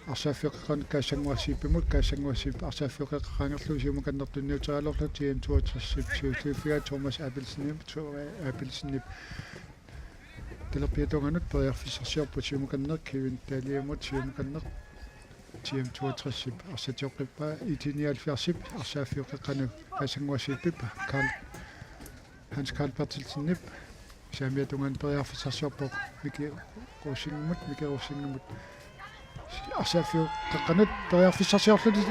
arsaaffiup qeqqanut Kaassanguaq Zeebimut, Kaassanguaq Zeeb arsaaffiup qeqqanut qeqqangerlugu siumukanneq tunniuteriaraluarlugu T M toogtresip siulliuffigaa Thomas Abelsenimut, Abelsenip talerpiata tungaanut periarfissarsiorpoq siumukanneq, Kevin Daliamut siumukanneq T M toogtresip arsaq sioqqippaa, IT nioghalvfjerdsip arsaaffiup qeqqanut Kaassanguaq Zeebip Karl, Hans Karl Berthelsenip saamiata tungaanut periarfissarsiorpoq Miki Rosingimut, Miki Rosingimut arsaaffiup qeqqanut periarfissarsiorlutik,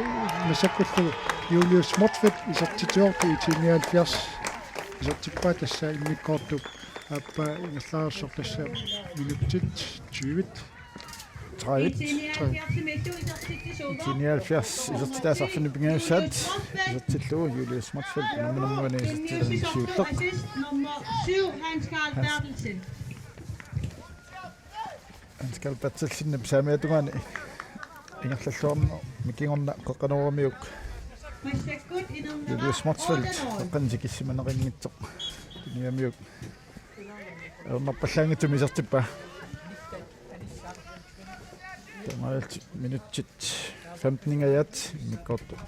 massakkullu Julius Motzfeldt isertitsivoq, IT nioghalvfjerds isertippaa, tassa immikkoortup aappaa ingerlareersoq, tassa minutsit tyve. Tredive. IT nioghalvfjerds isertitaasarfinnut pingajussaat isertillugu Julius Motzfeldt unamminermut uani isertitani siulleq. Nummer syv, Hans Karl Berthelsen. Hans Karl Berthelsenip saamiata tungaani ingerlalluarneq kingorna qeqqanooramiuk Julius Motzfeldt qeqqanut tikissimaneqanngitsoq tunniumiuk ajornarpallaanngitsumik isertippaa. Taamaalillutik minutsit femteningajaat immikkoortup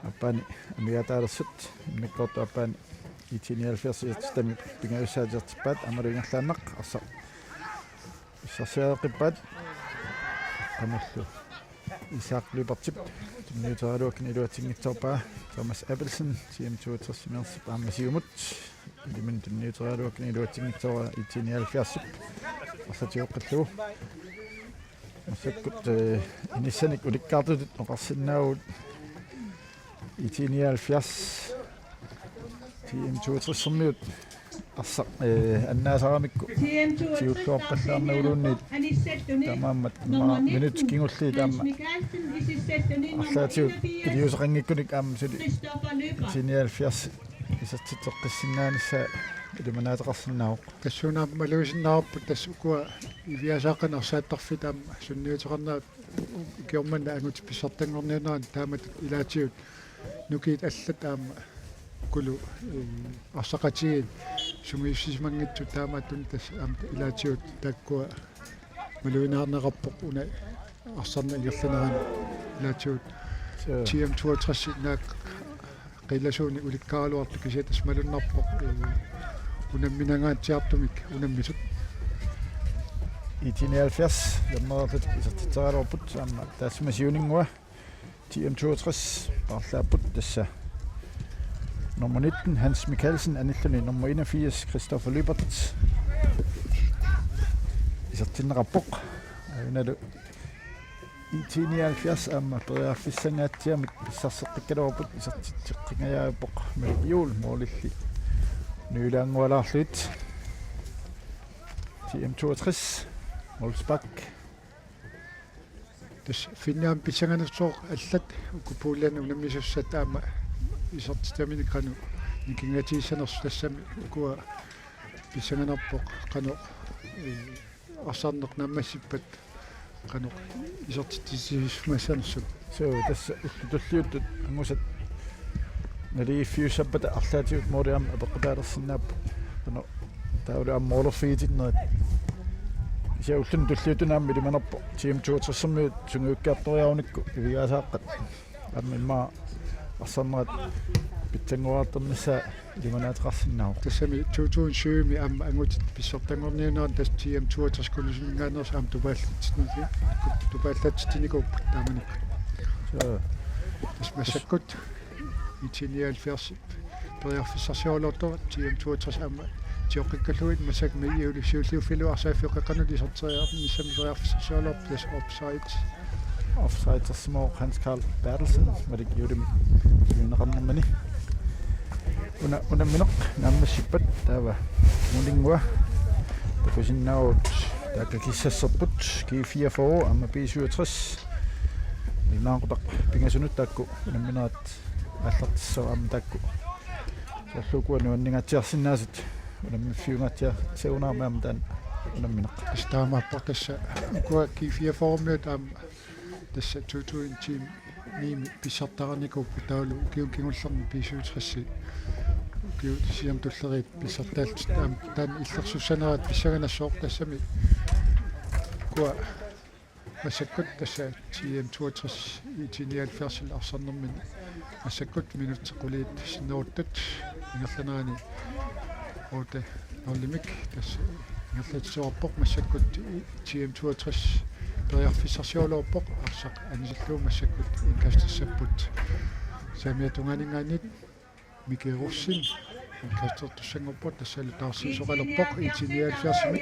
aappaani amigaataalersut, immikkoortup aappaani IT nioghalvfjerds isertitami pingajussaat isertippaat, aammalu ingerlaannaq arsaq pissarsiareqqippaat. Qanullu Isak Lybertip tunniuteriaraluakkani iluatsinngitsoorpaa. Thomas Abelsen, T M toogtresimiittut aamma siumut iliminut tunniuteriaraluakkani iluatsinngitsooraa IT nioghalvfjerdsip arsaq sioqqillugu. Massakkut, eh, inissanik ulikkaartutut oqarsinnaavugut IT nioghalvfjerds T M toogtresimiut arsaq, eh, annaasaramikku siulliuqqallaarnaguluunniit taamaammat minutsit kingulliit aamma arlaatigut iliuuseqanngikkunik aamma suli IT nioghalvfjerds isertitseqqissinnaanissaa ilimanaateqarsinnaavoq. Tassuuna aamma malugisinnaarput tassa ukua iviaasaaqqanik arsaattarfiit aamma sunniuteqarnerat ukiormanna angutit pissartanngorniunneranni taamatut ilaatigut nukiit allat aamma ukulu, eh, arsaqatigiit sungiussisimanngitsut, taamaattumik tassa aamma ilaatigut taakkua malugineqarpoq una arsarneq ingerlanerani ilaatigut. Suu. T M toogtres naak qiilasuunik ulikkaaraluartoq kisianni tassa malunnarpoq, eh, unamminangaatsiartumik unammisut. IT nioghalvfjerds hjemmeerlutik isertitseriaraluarput aamma taassuma siuninngua T M toogtres paarlaapput, tassa nummer nitten Hans Mikkelsen anilluni nummer enogfirs Christopher Lyberth isertinneqarpoq. Ajunalu IT nioghalvfjerds aamma periarfissangaatsiamik pissarseqqikkaluarput, isertitseqqingajaavoq Malik Juul målilli nuilaanngualaarlugit. T M toogtres målspark. Tassa finni aamma pissanganartoq allat uku puuliani unammisussat aamma isertitaminik qanoq nikingatigissanersut, tassami ukua pissanganarpoq qanoq, eh, arsarneq naammassippat qanoq isertitsisimassanersut. Suu, tassa ullut tulliuttut angusat naligiiffiussappata arlaatigut måli aamma apeqqutaalersinnaapput. Taavalu aamma målerfigitinnerit. Kisianni ulluni tulliuttuni aamma ilimanarpoq T M toogtresimiut sungiukkiartoriarunikku Ivigaasaqqat. Aamma immaqa arsarnerat pitsanngoraartarnissaa ilimanaateqarsinnaavoq. Tassami to tusind syvimi aamma angutit pissartanngorniunnerat tassa T M toogtres Kulusiminngaanneersoq aamma tupaallatsitsinni-, tupaallatsitsinikuupput taamanikkut. Suu. Tassa massakkut IT nioghalvfjerds periarfissarsioraluartoq T M toogtres aamma tioqqikkallugu massakkut Malik Juulimut siulliuffigalugu arsaaffioqeqqanut iserteriarnissamik periarfissarsioraluarpoq tassa offside. Offsideersimavoq Hans Karl Berthelsen, Malik Juulimut siuneqarnermini. Una, unammineq naammassippat taava uninngua takusinnaavagut taakku kissasserput G fireogfyrre aamma B syvogtres. Naaqutaq pingasunut taakku unamminerat aallartissavat aamma taakku. Soorlu ukua nuanninngatsiarsinnaasut unammiffiungaatsiarsagunarami aamma taanna unammineq. Tassa taamaappoq tassa ukua G fireogfyrremiut aamma tassa to tusind ti-mi pissartarinikuupput taavalu ukiuni kingullerni B syvogtres. Ukiut sisamat tulleriit pissartaallutik aamma taanna illersussanerat pissanganassaaq tassami ukua massakkut tassa T M toogtres IT nioghalvfjerdsip arsarnermini massakkut minutsit qulit sinneruttut ingerlanerani otte nulimik tassa ingerlatsisoqarpoq massakkut T M toogtres periarfissarsioraluarpoq arsaq anisillugu massakkut indkastersapput saamiata tungaaninngaanniit Miki Rosing indkastertussanngorpoq tassalu taarsiisoqalerpoq IT nioghalvfjerdsimi.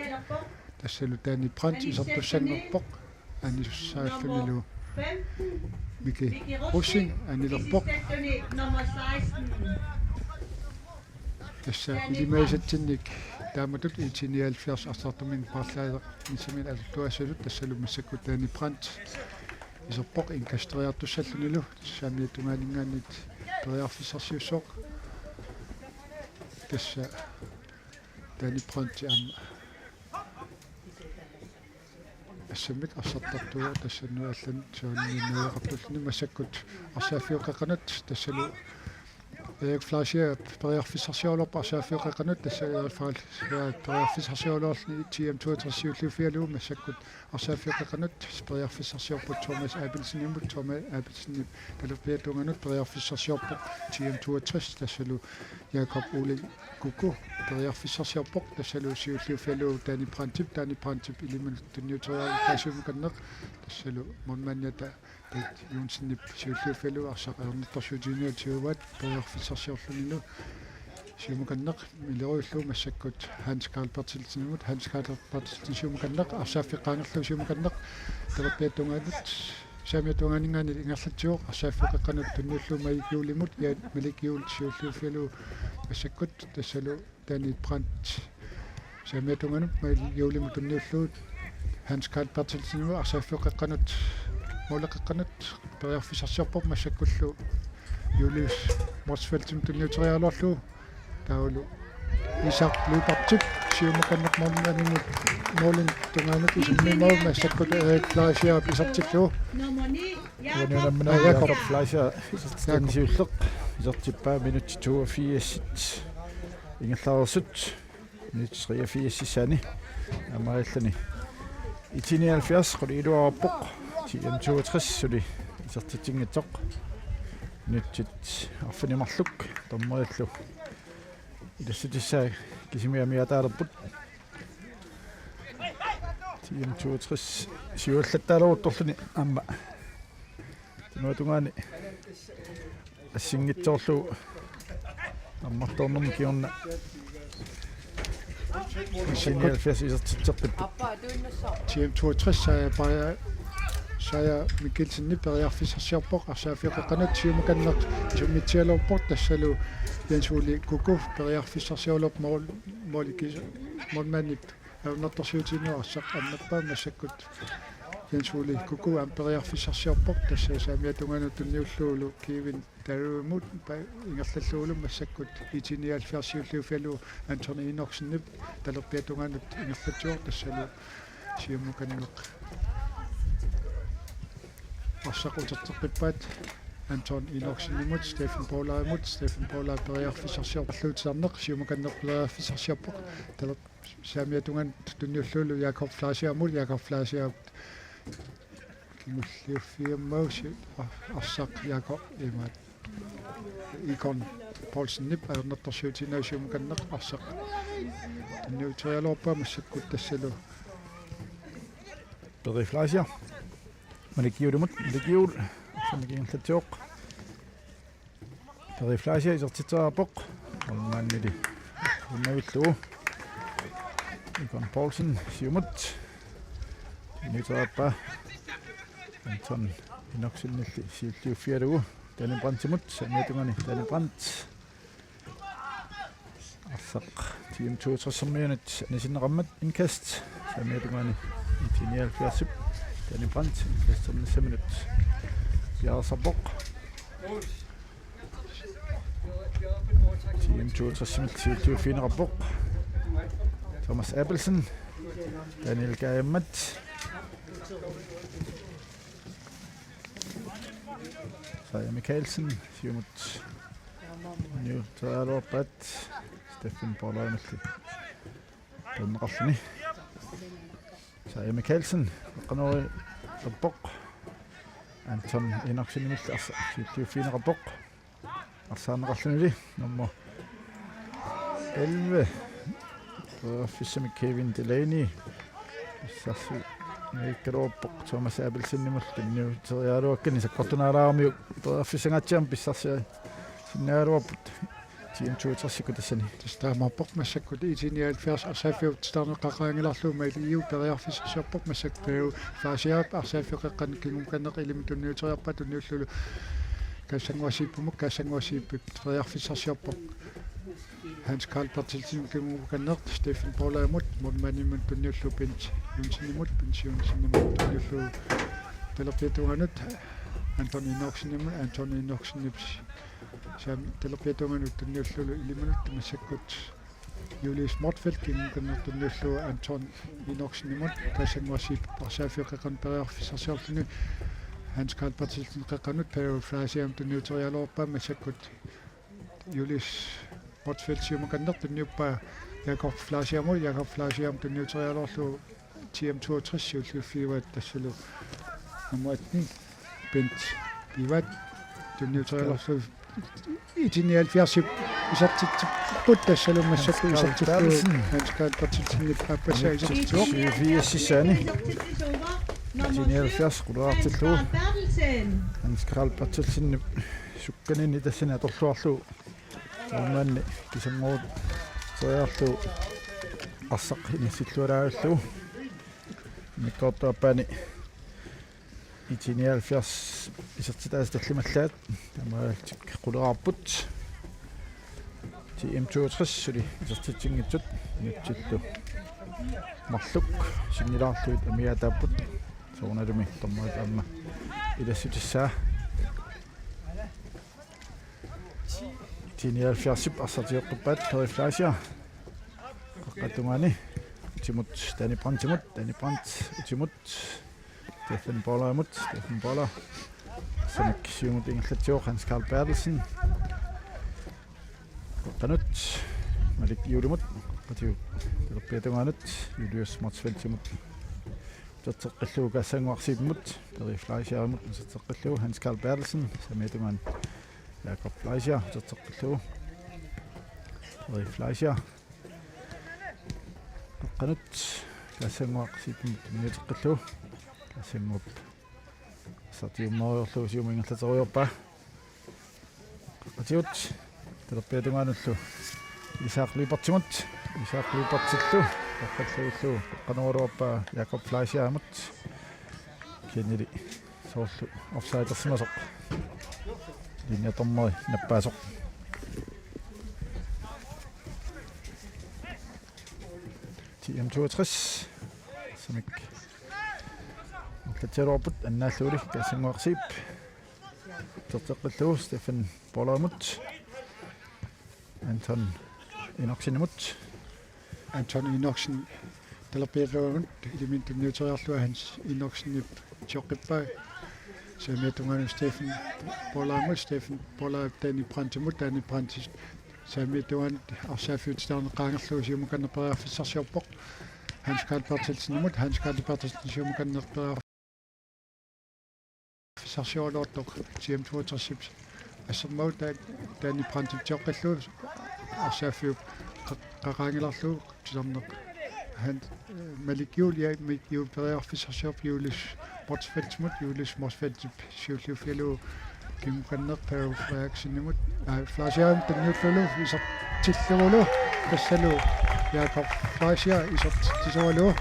Tassalu Danny Brandt isertussanngorpoq anissaallunilu Miki Rosing anilerpoq. Tassa ilimagisatsinnik taamatut IT nioghalvfjerds arsartuminnik paarlaanissamik atortugassasut tassalu massakkut Danny Brandt iserpoq indkasteriartussallunilu saamiata tungaaninngaanniit periarfissarsiussooq. Tassa Danny Brandt aamma assammik arsartartuuvoq tassannut allanut soorunami najugaqartulluni massakkut arsaaffioqeqqanut tassalu Erik Fleischer periarfissarsioraluarpoq arsaaffioqeqqanut tassa Erik Fleischer periarfissarsioraluarluni T M toogtres siulliuffigalugu massakkut arsaaffioqeqqanut periarfissarsiorpoq Thomas Abelsenimut Thomas Abelsenip talerpiata tungaanut periarfissarsiorpoq T M toogtres tassalu Jakob Ole Kuku periarfissarsiorpoq tassalu siulliuffigalugu Danny Brandtip Danny Brandtip ilimanut tunniuteriarlugu siumukanneq tassalu målmandiata Pet Johnsenip siulliuffigalugu arsaq ajornartorsiutigineq atugaat periarfissarsiorlunilu siumukanneq mileruillu massakkut Hans Karl Berthelsenimut Hans Karl Berthelsen siumukanneq arsaaffik qaangerlugu siumukanneq talerpiata tungaanut saamiata tungaaninngaanniit ingerlatsivoq arsaaffioqeqqanut tunniullugu Malik Juulimut ja Malik Juul siulliuffigalugu massakkut tassalu Danny Brandt saamiata tungaanut Malik Juulimut tunniullugu Hans Karl Berthelsenimut arsaaffioqeqqanut måleqeqqanut periarfissarsiorpoq massakkullu Julius Motzfeldtimut tunniuteriaraluarlugu taavalu Isak Lyberthip siumukanneq målmandimut målin tungaanut isummimmagu massakkut Erik Fleischerip isertillugu. Uani unammineq Jakob Fleischer isertitani siulleq isertippaa minutsit toogfirs ingerlareersut minutsit treogfirsissaanni aamma illani IT nioghalvfjerds qulit iluarpoq T M toogtres suli isertitsinngitsoq minutsit arfineq-marluk dommerillu ilassitissaa kisimi amigaataalerput. T M toogtres siuallattaaleruttorluni aamma tunuatungaani assinngitsoorlugu ammartoornermut kingorna IT nioghalvfjerds isertitseqqipput. T M toogtres Saja Paja Saja Mikkelsenip periarfissarsiorpoq arsaaffioqeqqanut siumukanneq isummitsigaluarpoq tassalu Jens Ole Kuku periarfissarsioraluarpoq mål målikis målmandip ajornartorsiutigineq arsaq annappaa massakkut Jens Ole Kuku aamma periarfissarsiorpoq tassa saamiata tungaanut tunniullugulu Kevin Daruimut pa- ingerlallugulu massakkut IT nioghalvfjerds siulliuffigalugu Anthony Enoksenip talerpiata tungaanut ingerlatsivoq tassalu siumukanneq arsaq uterteqqippaat Anton Enoksenimut, Steffen Paulaimut, Steffen Paula periarfissarsiorluutsiarneq, siumukanneq periarfissarsiorpoq. Taler saamiata tungaanut tunniullugu Jakob Fleischermut, Jakob Fleischer kingulliuffigiumaarpoq, arsaq Jakob imaat Ikon Poulsenip ajornartorsiutigiinnagu siumukanneq arsaq tunniuteriaraluarpaa massakkut tassalu Peri Fleischer. Malik Juulimut, Malik Juul. Arsaq ingerlatsivoq. Peri Fleischer isertitseriarpoq. Målmandili unnavillugu. Ikon Poulsen siumut. Niuteriarpaa. Anton Enoksenilli siulliuffigalugu. Danny Brandtimut, saamiata tungaani Danny Brandt. Arsaq T M toogtres-ermiunit anisinneqarmat indkast. Saamiata tungaani I T nioghalvfjerdsip Danny Brandt indkasternissaminut piareersarpoq. T M toogtres-imilli siulliuffigineqarpoq. Thomas Abelsen. Daniel Gaimmat. Saja Mikkelsen siumut. Niuteriaraluarpaat Steffen Paulaimilli. Tunneqarluni. Saja Mikkelsen, eqqanori appoq. Anton Enoksenimilli arsaq siulliuffigineqarpoq. Arsaarneqarluni nummer elleve. Periarfissamik Kevin Delaney. Pissarsi. Naikkaluarpoq Thomas Abelsenimut tunniuteriaraluakkani sakkortunaalaaramiuk. Periarfissangaatsiamik pissarsi. Sinnaagaluarput. T M toogtres-ikkut tassani. Tassa taamaappoq massakkut I T nioghalvfjerds arsaaffiup titarneq qaangilaarlugu Malik Juul periarfissarsiorpoq massakkut Peri Fleischerip arsaaffioqeqqanut kingukanneq ilimmut tunniuteriarpaa tunniullugu Kaassanguaq Zeebimut, Kaassanguaq Zeebip periarfissarsiorpoq Hans Karl Berthelsenimut kingukanneq Steffen Paulaimut, målmandimut tunniullugu Bent Johnsenimut, Bent Johnsenimut tunniullugu talerpiata tungaanut Anton Enoksenimut, Anton Enoksenip saamiata talerpiata tungaanut tunniullugu ilimanut massakkut Julius Motzfeldt kingukanneq tunniullugu Anton Enoksenimut, Kaassanguaq Zeebip arsaaffioqeqqanut periarfissarsiorluni Hans Karl Berthelsenip qeqqanut Peri Fleischermut tunniuteriaraluarpaa massakkut Julius Motzfeldt siumukanneq tunniuppaa Jakob Fleischermut, Jakob Fleischermut tunniuteriaraluarlugu T M toogtres siulliuffigivaat tassalu nummer atten Bent Pivat tunniuteriaraluarlugu I T nioghalvfjerdsip isertitsipput tassalu massakkut isertillugu Hans Karl Berthelsenip aappassaa isertitsivoq. Syvogfirs-issaani. I T nioghalvfjerds quleraartillugu. Hans Karl Berthelsenip sukkaninni tassani atorluarlugu. Målmandi kisanngoruteriarlugu arsaq inissilluaraavillugu. Immikkoortup aappaani I T nioghalvfjerds isertitaasa tallimallaat. Taamaalillutik quleraarput. T M toogtres suli isertitsinngitsut minutsillu marluk sinnilaarlugit amigaataapput. Soorunalumi dommerit aamma ilassutissaa. I T nioghalvfjerdsip arsaq tioqqippaat Peri Fleischer. Qaqqap tungaani utimut Danny Brandtimut, Danny Brandt utimut Steffen Paulaimut, Steffen Paula. Arsamik siumut ingerlatsivoq Hans Karl Berthelsen. Qaqqanut Malik Juulimut, qaqqatigut talerpiata tungaanut Julius Motzfeldtimut. Uterteqqillugu Kaassanguaq Zeebimut, Peri Fleischerimut uterteqqillugu Hans Karl Berthelsen, saamiata tungaanut Jakob Fleischer uterteqqillugu Peri Fleischer. Qaqqanut Kaassanguaq Zeebimut tunniuteqqillugu. Kaassanguup arsaq tiummaariarlugu siumut ingerlaterujoorpaa. Qaqqatigut talerpiata tungaanullu Isak Lyberthimut, Isak Lyberthillu qaqqallugullugu qaqqanooraluarpaa Jakob Fleischerimut. Kisiannili soorlu offsidersimasoq linjedommeri nappaasoq. T M toogtres. Arsamik ingerlatsiaraluarput annaallugulu Kaassanguaq Zeeb uterteqqillugu Steffen Paulaimut. Anton Enoksenimut. Anton Enoksen talerpiata tungaanut iliminut tunniuteriarlugu Hans Enoksenip tioqqippaa. Saamiata tungaanut Steffen Polamut, Steffen Polamut Danny Brandtimut, Danny Brandt saamiata tungaanut arsaaffiup titarneq qaangerlugu siumut qanoq periarfissarsiorpoq. Hans Karl Berthelsenimut, Hans Karl Berthelsen siumut qanoq periarfissarsioraluartoq, T M toogtres-ip assermavut Danny Brandtip tioqqillugu arsaaffiup qa-, qaqaangilarlugu titarneq. Hans, eh, Malik Juul, ja, Malik Juul periarfissarsiorpoq Julius Motzfeldtimut, Julius Motzfeldtip siulliuffigalugu kimukanneq Paul Frederiksenimut, aa, Fleischerip tunniullugulu isertillugulu, tassalu Jakob Fleischer isertitsisuugaluarlugu.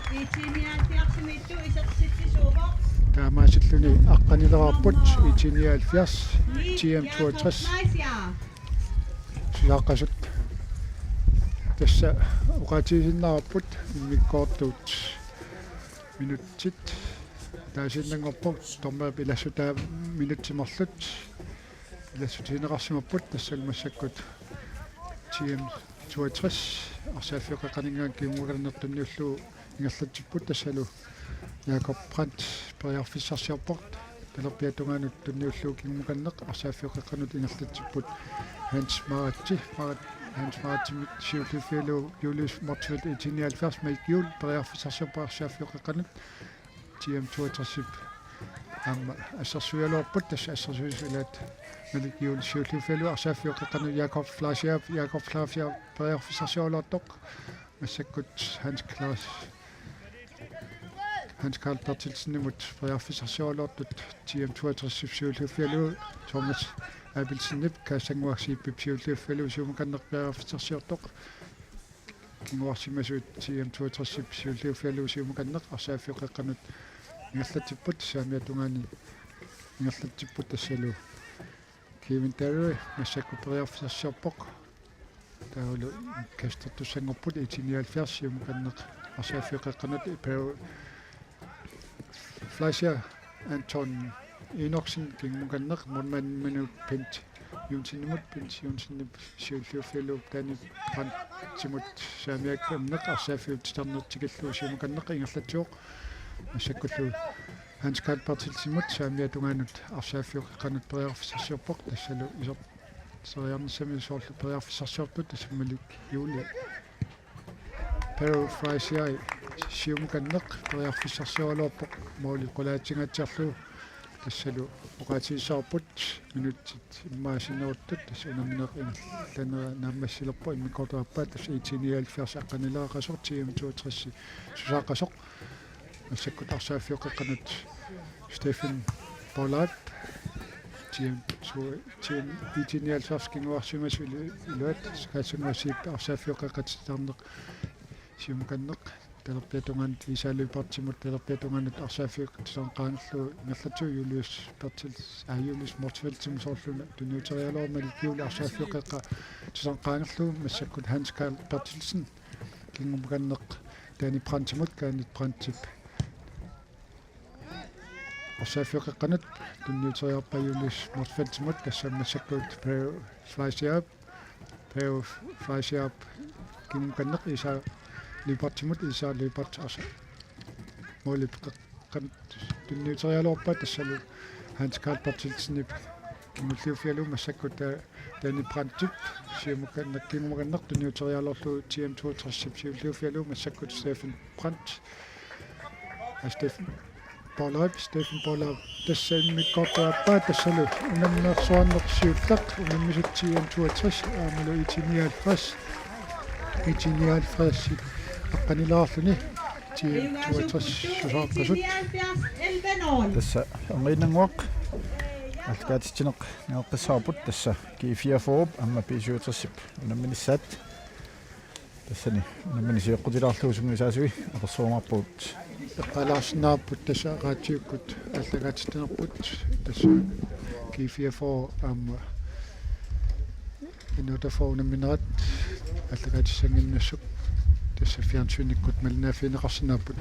Taamaasilluni aqqanilerarput I T nioghalvfjerds, T M toogtres. Susaqqasut tassa oqaatigisinnaarput immikkoortuut minutsit taasiinnanngorput, dommerip ilassutaa minutsit marluk ilassutigineqarsimapput, tassalu massakkut T M toogtres arsaaffiup qeqqaninngaanniit kimukanneq tunniullugu ingerlatsipput, tassalu Jakob Brandt periarfissarsiorpoq talerpiata tungaanut tunniullugu kimukanneq arsaaffiup qeqqanut ingerlatsipput Hans Maratsi, Marat-, Hans Maratsimut siulliuffigalugu Julius Motzfeldt I T nioghalvfjerds, Malik Juul periarfissarsiorpoq arsaaffiup qeqqanut, T M toogtres-ip aamma assersuigaluarput, tassa assersuisut ilaat Malik Juul siulliuffigalugu arsaaffiup qeqqanut Jakob Fleischerip, Jakob Fleischerip periarfissarsioraluartoq, massakkut Hans Klaas, Hans Karl Berthelsenimut periarfissarsioraluartoq, T M toogtres-ip siulliuffigalugu Thomas Abelsenip Kaasannguaq Zeebip siulliuffigalugu siumut qanoq periarfissarsiortoq. Kinguarsimasuit T M toogtres-ip siulliuffigalugu siumut qanoq arsaaffiup qeqqanut ingerlatsipput, saamiata tungaani ingerlatsipput, tassalu Kevin Darrow massakkut periarfissarsiorpoq. Taavalu kastertussanngorput I T nioghalvfjerds siumut qanoq arsaaffiup qeqqanut Paul Fleischer, Anton Enoksen kimukanneq, målmandimut Bent Johnsenimut, Bent Johnsenip siulliuffigalugu Danny Brandtimut saamiakkanneq arsaaffiup titarneq tikillugu siumut qanoq ingerlatsivoq. Massakkullu Hans Karl Berthelsenimut saamiata tungaanut arsaaffiup qeqqanut periarfissarsiorpoq, tassalu iserteriarnissaminnut soorlu periarfissarsiortut, tassa Malik Juul Paul Fleischer siumut qanoq periarfissarsioraluarpoq, måli qulaatsinngaatsiarlugu, tassalu oqaatigissavarput minutsit immaqa sinneruttut, tassa unammineq ingerlanera naammassilerpoq, immikkoortup aappaa tassa I T nioghalvfjerds aqqanilereqasoq, T M toogtres susaqqasoq. Massakkut arsaaffiup qeqqanut Steffen Pollard, T M to, T M I T nioghalvfjerds kinguarsimasut ilu-, iluat, Kaasannguaq Zeeb arsaaffiup qeqqata titarneq siumut qanoq talerpiata tungaanut Iisaa Lyberthimut, talerpiata tungaanut arsaaffiup titarneq qaangerlugu ingerlatsivoq, Julius Berthels-, aa, Julius Motzfeldtimut soorlu tunniuteriaraluarpoq, Malik Juul arsaaffiup qeqqata titarneq qaangerlugu, massakkut Hans Karl Berthelsen kimukanneq Danny Brandtimut, Danny Brandtip arsaaffiup qeqqanut tunniuteriarpaa Julius Motzfeldtimut, tassa massakkut Paul Fleischerip, Paul Fleischerip kimukanneq Iisaa Lyberthimut, Iisaa Lyberth arsa-, målip qeqqanut tunniuteriaraluarpaa, tassalu Hans Karl Berthelsenip kingulliuffigalugu, massakkut Danny Brandtip siumut qanoq, kimukanneq tunniuteriaraluarlugu, T M toogtres-ip siulliuffigalugu, massakkut Steffen Brandt, aa, Steffen Pollard, Steffen Pollard tassa immikkoortup aappaa, tassalu unamminersuarneq siulleq, unammisut T M toogtres aammalu I T nioghalvfjerds, I T nioghalvfjerds aqqanilaarluni T M toogtres susaqqasut. Tassa erniinnannguaq aallakaatitsineq nangeqqissavarput, tassa G fireogfyrre aamma B syvogtres unamminissaat. Tassani unammineq sioqqutilaarlugu sungiusaasui apersorumaarpagut. Eqqaalaarsinnaavarput tassa raatiukkut aallakaatitsinerput, tassa G fireogfyrre aamma N otteogfyrre unamminerat aallakaatissannginnassuk, tassa fjernsynikkut malinnaaffigineqarsinnaapput.